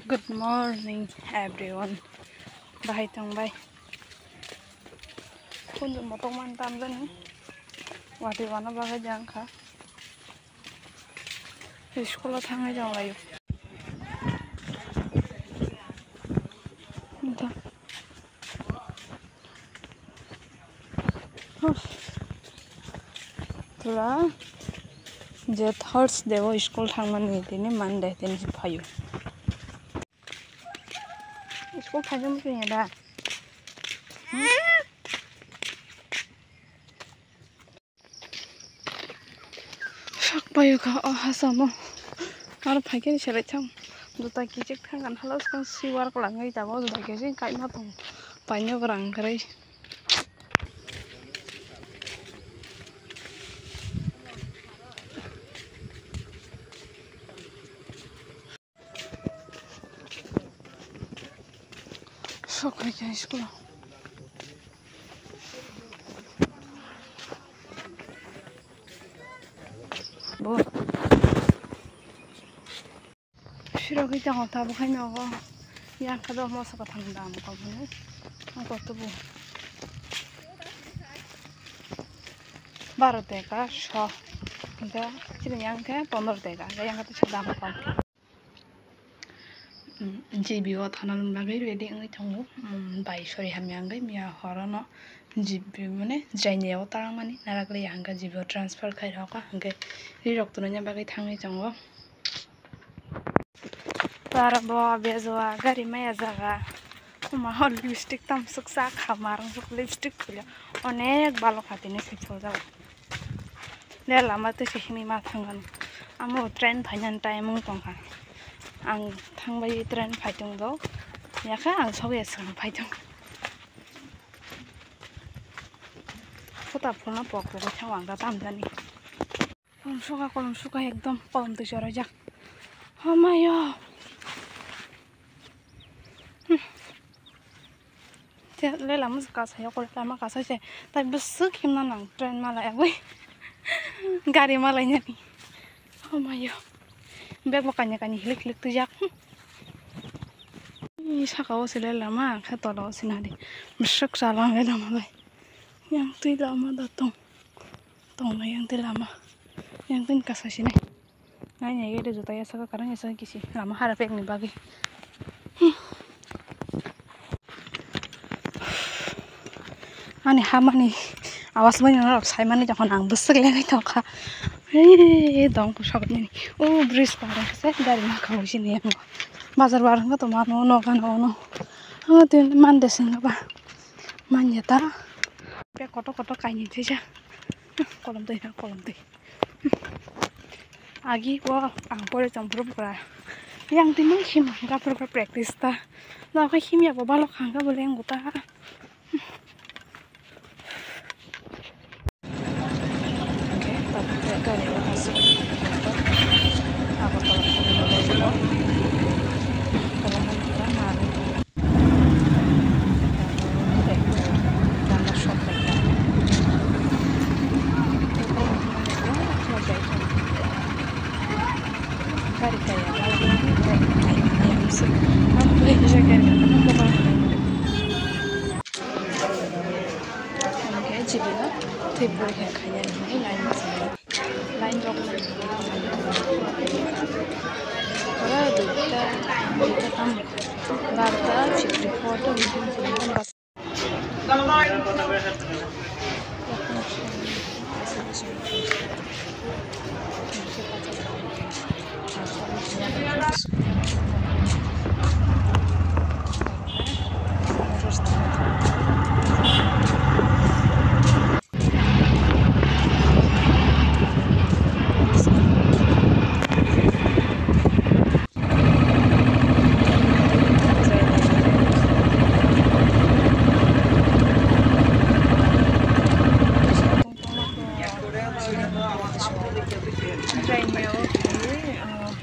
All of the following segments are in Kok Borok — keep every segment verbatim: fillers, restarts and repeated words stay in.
Good morning, everyone. Bahai tong bai. Kunju motok man tam jani. Wati wana bagwi jang kha. School o thangwi jang laio. Anta. Pura je Thursday o school thangmani tini Monday tini se phaio. School phaikhe muchungya da? Sak paio kha o hasamo. Aro phaikhe ni selai thang. Juta kichik thang kan hala skang si work langwi tabok juta kichik kaima tong. Paino grang kwrwi. Sok hai khe school o. Bo. Sirok hai tongo tabuk hai nogo. Yang kha do moso kathang dam kok hwnwi. Ang kok tubu. Baro teka so. Hingke chini yang khe pondro teka. Yang kha to dam kok. G B o thana bagwi ready wngwi tongo. Bai sori hamya wngwi miya horono G B mane jaini yago tarangmani narakli hangkhe G B o transfer khai rokha hangkhe rirok tunina bagwi thangwi tongo. Tara bo bejua gari maya jaga. Oma ho lipstick tam suksa kha marang suk lipstick khulya onek balok hatini sipho jago. Le lama twi se himwi ma thangkha. Amo train phainani time wng tongkha. Ang thangbai train phai tong do. Yakha ang sogwi swkang phai tong. Kota phulna pok pok thang ang da tam jani. Kolom suka kolom suka ekdom kolom twi chorajak. Hamayo. Hmm. Te le lama kasa yok, lama kasa se tai bwswk himna nang train malai agwi gari malai nani. Oh my god. Bag bo kanya kanya hilik hilik twijak. Ni saka o se le lama khe tola o se nadi. Bwswk chala le lama bai. Yang twi lama da tong. Tong na yang twi lama. Yang twi kasa sini. Nai nai gede juta ya saka karang ya saka kisi lama hara pek ni bagwi. Ani hamani awas bai nang rok sai mani jokhon ang bwswk lengai tongkha. Ei dong ku sok nini. O bridge par se gari ma khawi sini yang. Bazar bar to mano no gano no. Ang tin man de sing ba. Man ya ta. Pe koto koto kaini thija. Kolom twi kolom twi. Agi o ang pore chong phuru pura. Yang tini him hangka phuru practice ta. Nang khe himya bo balok hangka bo leng ta. Line rok oro duita, duita tam, barta fifty four to.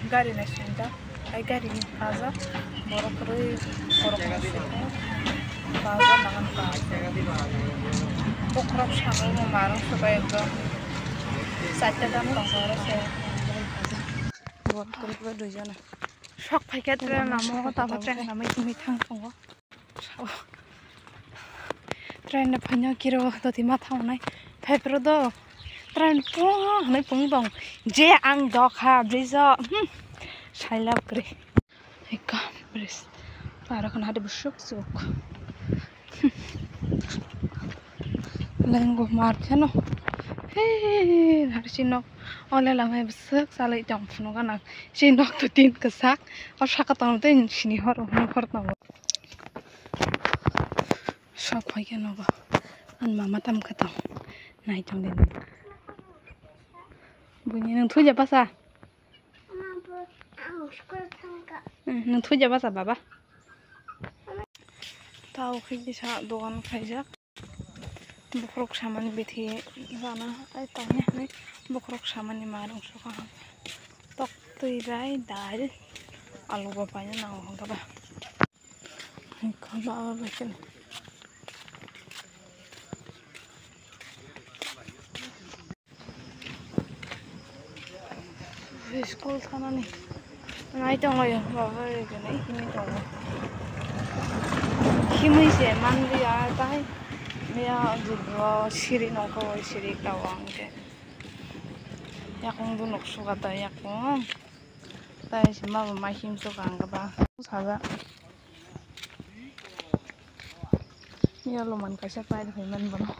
Gari naising ta, ai gari ni baja, borok kwrwi, borok naising ta, baja nangan ta. Bokhorok saka o marung suka ekdom. Chaita dam tongkha oro se. Borok kwrwi kwrwi dui jona. Sok phaikhe train lama o, tabuk train lama tini thang tongo. Train no phaino kiro doti ma thangnai. Phai phuru do train pung hwnwi pung tong. Je ang dok ha bridge o, hmm, sailab kwrwi. Eka bridge. Aro khna hade busuk suk. Lengo mar kheno. He, hari si nok. Ole lamai busuk salai tong phunu gana. Si nok to tin kwsak. O saka tong tei sini hor hor tong. Sok phaikhe nogo. Ani mama tam khe tong. Nai tong dini. Buini nwng thuja basa? Nwng thuja basa baba? Tao khe kisa dogan khaijak. Bokhorok samani bithi rana ai tongni hinwi bokhorok samani marung sokha. Tok twi bai dal alu bo paina nango hwnkhe ba. Hai kha ba bai khe. School thanani nai tongo yo, baba bai khe nai himwi tongo. Himwi se manliya tai miya jubro siri nongkho siri tao ang khe. Yakung dunuk suka ta yakung. Tai se ma bo ma himsok ang khe ba. Saja. Yalo man kaisa pai phai man bono.